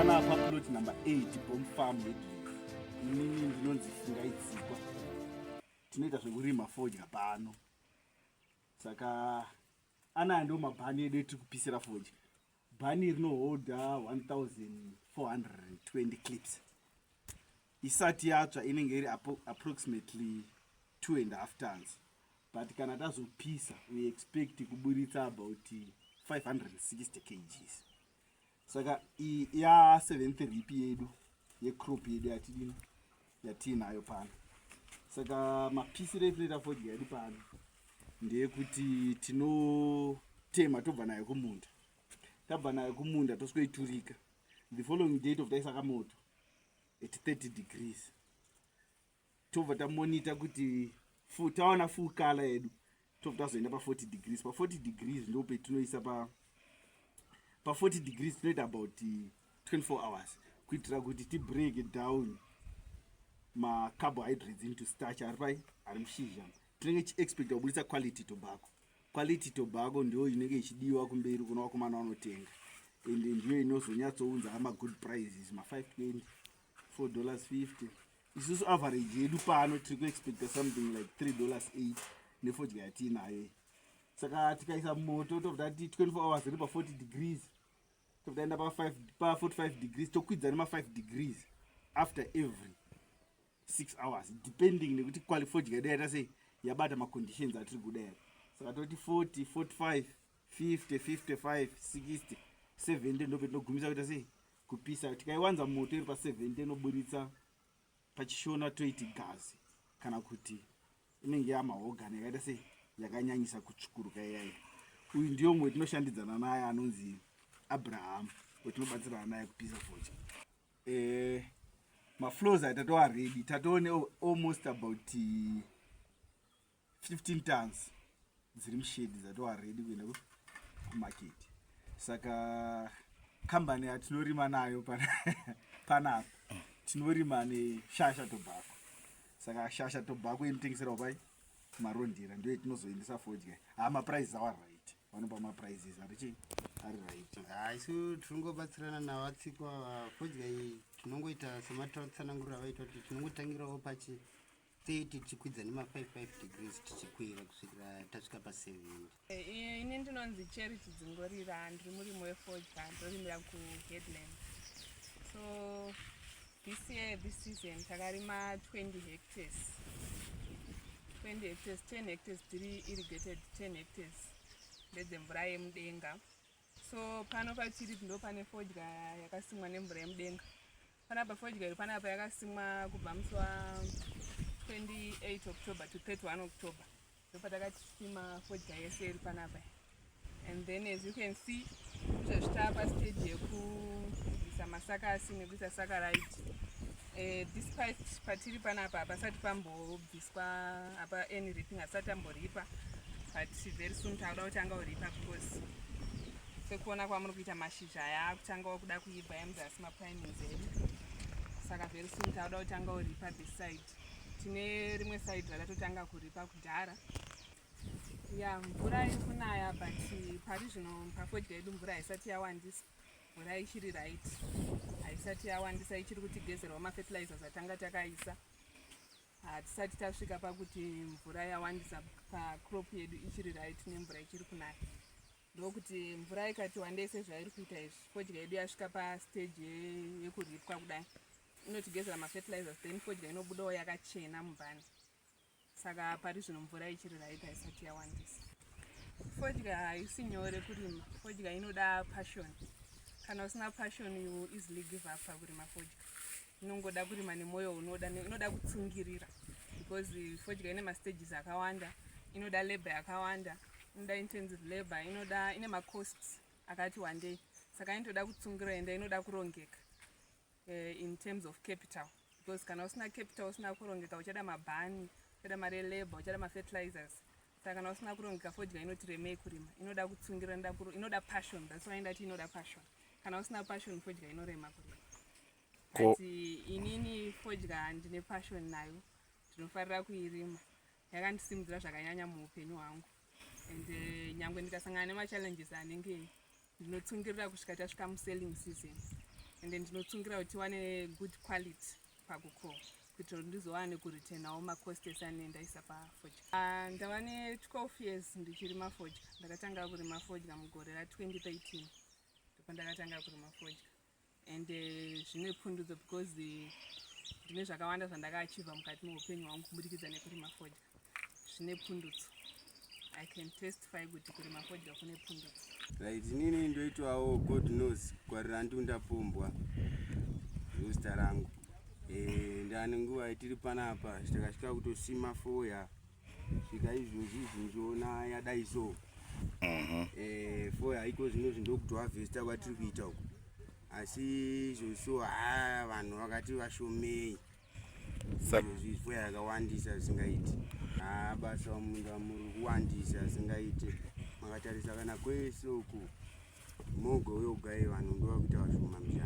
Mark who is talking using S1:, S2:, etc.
S1: Panapa plot number 8, Bomb Farm, Headlands. Inini ndinonzi Fungai Tsikwa, tinoita zvekurima fodya pano. Saka anaya ndo mabhani edu etiri kupisira fodya. Bhani rinoholda 1420 clips. Isati yatsva inenge iri approximately 2.5 tons, but kana tazopisa we expect kuburitsa about 560 kgs. Saka iyi ya 7th reap yedu yecrop yedu yatidini yatiinayo pano. Saka mapisiro etinoita fodya yedu pano ndeyekuti tinotema, tobva nayo kumunda. Tabva nayo kumunda, tosweiturika. The following day tobva taisa kamoto at 30 degrees, tobva tamonita kuti tawana full color yedu, tobva tazoenda pa40 degrees. Pa40 degrees ndo petinoisa pa40 degrees, tinoita about 24 hours kuitira kuti tibreak down macarbohydrates into starch ari pai ari mushizha. Tinenge tichiexpecta kubudisa quality tobacco. Quality tobacco ndio inenge ichidiwa kumberi kuna vakomana vanotenga, ende ndiyo inozonyatsounza magood prices, ma520, $4.50. Isusu average yedu pano tiri kuexpecta something like $3.8 nefodya yatiinayo. Saka tikaisa moto, tobva tati 24 hours iri pa40 degrees, tobva taenda pa45 degrees, tokwidza nema5 degrees after every 6 hours, depending nekuti fodya yedu yaita sei, yabata maconditions atiri kuda here. Saka toti 40, 45, 50, 55, 60, 70, ndo petinogumisa kuita sei, kupisa. Tikaiwanza moto iri pa70 inoburitsa, paChishona toiti gazi, kana kuti inenge yamahogani yakaita sei, yakanyanyisa kutsvukuruka iyaiya. Uyu ndiyo mumwe tinoshandidzana naye anonzi Abraham, wetinobatsirana naye kupisa fodya. Mafloors aya tatova ready, tatoone almost about 15 tons dziri mushedi, dzatova ready kuenda kumarket. Saka kambani yatinorima nayo panapa, tinorima neShasha Tobacco. Saka Shasha Tobacco inotengeserawo pai Marondera, ndiyo yetinozoendesa fodya. Ha, maprices awa right, vanopa maprices ari chii, ari right.
S2: Ha, isu tiringobatsirana navaTsikwa. Fodya iyi tinongoita sematsananguriro avaita kuti tinongotangirawo pachi 30, tichikwidza nema55 degrees, tichikwira kusvikira tasvika pa70.
S3: Ini ndinonzi Charity Dzingorira, ndiri murimi wefodya, ndorimira kuHeadlands. So this year, this season, takarima 20 hectares, 20 hectares. 10 hectares dziri irrigated, 10 hectares ndedzemvura yemudenga. So pano pachiri ndo pane fodya yakasimwa nemvura yemudenga. Panapa fodya iri panapa yakasimwa kubva musi wa28 October to 31 October, ndopatakasima fodya yese iri panapa. And then, as you can see, izvezvi tava pastage yekubvisa masakasi nekuisa sakarite. Despite patiri panapa hapasati pambobviswa apa any reaping, hasati amboripa, but very soon takuda kutanga kuripa, because sekuona kwamuri kuita mashizha aya akutangawo kuda kuibva emuzasi, maprimings edu. Saka very soon takuda kutanga kuripa this side. Tine rimwe side ratatotanga kuripa kudhara. Ya, mvura iri kunaya, but pari zvino pafodya yedu mvura haisati yawandisa. Mvura ichiri right, haisati yawandisa, ichiri kutigezerwa mafertilizers atanga takaisa. Hatisati tasvika pakuti mvura yawandisa pacrop yedu. Ichiri right nemvura ichiri kunaya. Ndokuti mvura ikati wandei sezvairi kuita izvi, fodya yedu yasvika pastage yekuripwa kudai, inotigezera mafertilizers, then fodya inobudawo yakachena mubhani. Saka pari zvino mvura ichiri right, haisati yawandisa. Fodya haisi nyore kurima. Fodya inoda passion. Kana usina passion, you easily give up pakurima fodya. Inongoda kurima nemwoyo unoda, inoda kutsungirira, because fodya ine mastages akawanda, inoda labor yakawanda, inoda intensive labor, inoda, ine macosts akati wandei. Saka inotoda kutsungirira, enda inoda kurongeka in terms of capital, because kana usina capital, usina kurongeka, uchada mabhani, uchada mari yelabor, uchada mafertilizers. Saka kana usina kurongeka, fodya inoti remei kurima. Inoda kutsungira, inoda passion. That's why ndati inoda passion. Kana usina passion, fodya inorema kurima. But inini fodya ndine passion nayo, ndinofarira kuirima. Yakandisimudzira zvakanyanya muupenyu hwangu, and nyangwe ndikasangana nemachallenges anenge, ndinotsungirira kusvika tasvika muselling season. Ende ndinotsungira kuti tiwane good quality pakukohwa kuitira kuti ndizowane kureturnawo macost ese anenge ndaisa pafodya. Ndava ne12 years ndichirima fodya. Ndakatanga kurima fodya mugore ra2013, ndopandakatanga kurima fodya, and zvine pundutso because ndine zvakawanda zvandakaachievha mukati meupenyu hwangu kubudikidza nekurima fodya. Zvine pundutso. I can testify kuti kurima fodya kune pundutso.
S4: Right, inini ndoitwawo God Knows Kwarira Pombwa, ndozita rangu. Ndane nguva yatiri panapa, takasvika kutosima foya, svika izvozvi izvi ndiona yadai so. Foya iko zvino zvindokutoharvesta kwatiri kuita uku, asi izvozvo ha, vanhu vakati vashomei. Izvozvi foya yakawandisa zvisingaiti. Ha, basa munda muri kuwandisa zvisingaiti. Makatarisa kana kwese uku, mogo yoga iyi, vanhu ndovakuita vashoma mushando.